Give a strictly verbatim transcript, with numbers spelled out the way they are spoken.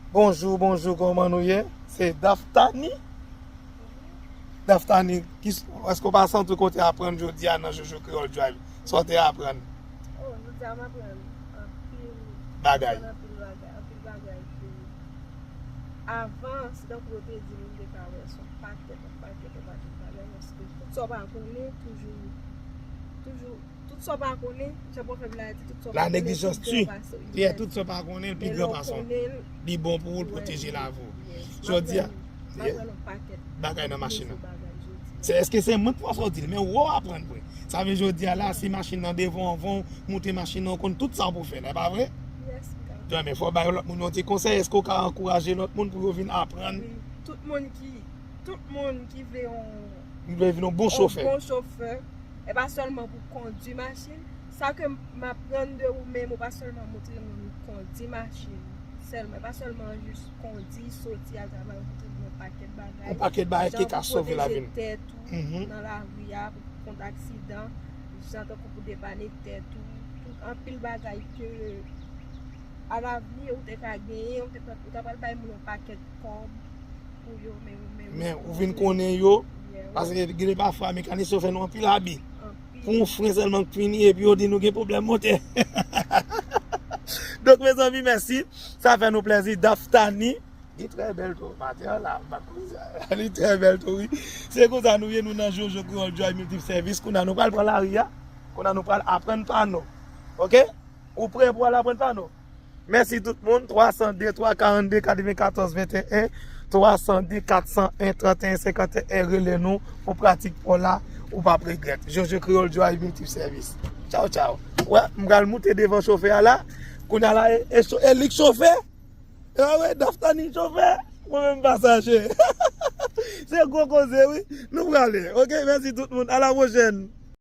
Bonjou, bonjou, kòman nou ye? Se Daftany. Daftany, ki, èske w pa santi w konte aprann jodi a nan Jojo Creole Drive? Sa w te aprann? Oh, jodi a m aprann anpil, bagay. Anpil bagay, anpil bagay ke avan, se tankou yo te di m, m te ka wè se yon pakèt, yon pakèt, yon pakèt bagay, paske tout sa w pa konnen, toujou, toujou, tout sa w pa konnen, jan pwovèb la di, tout sa w pa konnen, la négligence tue. Yeah, tout sa w pa konnen, l pi gran pase w. Li bon pou ou, l pwoteje lavi w. Jodi a, bagay nan machin nan. Se, èske se mwen k fòse w di l, men ou aprann vre. Sa vle jodi a la, si machin nan devan w, anvan w moute machin nan, ou konn tout sa w pou fè, e pa vre? Yes, men fò w bay lòt moun yon ti konsèy, èske w ka ankouraje lòt moun pou yo vin aprann? Wi, tout moun ki, tout moun ki vle yon, ki vle vin yon bon chofè. Yon bon chofè, e pa sèlman pou kondui machin. Sa ke m aprann de ou menm, ou pa sèlman montre moun kondi machin sèlman, e pa sèlman jis kondi, soti al travay, ou montre moun yon pakèt bagay. Yon pakèt bagay ki ka sove lavi n. Jan pou pwoteje tèt ou nan lari a, pou kont aksidan, jan tankou pou depane tèt ou, tout anpil bagay ke alavni ou te ka genyen, ou te, ou ta pral bay moun yon pakèt kòb pou yo, men ou, men ou vin konnen yo, paske gen de pafwa mekanisyen yo fè nou anpil abi. Pou yon fren sèlman k fini, epi yo di nou gen pwoblèm motè. Donk, mezanmi, mèsi. Sa fè nou plèzi. Daftany, li trè bèl tou. Maten an la, m pa t konn sa. Li trè bèl tou, wi. Se konsa nou ye, nou nan Jojo Creole Drive Multi Service. Kounye a nou pral pran lari a. Kounye a nou pral aprann pano. Oke? Ou prè pou al aprann pano? Mèsi tout moun. Twa san de, twa karannde, katrevenkatòz venteyen, twa san de, kat san en, tranteyen senkanteyen, rele nou pou pratik pa w la, ou p ap regrèt. Jojo Creole Drive Multi Service. Tchaw, tchaw. Wè, m pral moute devan chofè a la. Kounye a la, e, e, cho- e li k chofè? E wè, Daftany chofè. Mwen menm pasaje. Se gwo koze, wi. Nou prale. Oke, mèsi tout moun. A la pwochèn.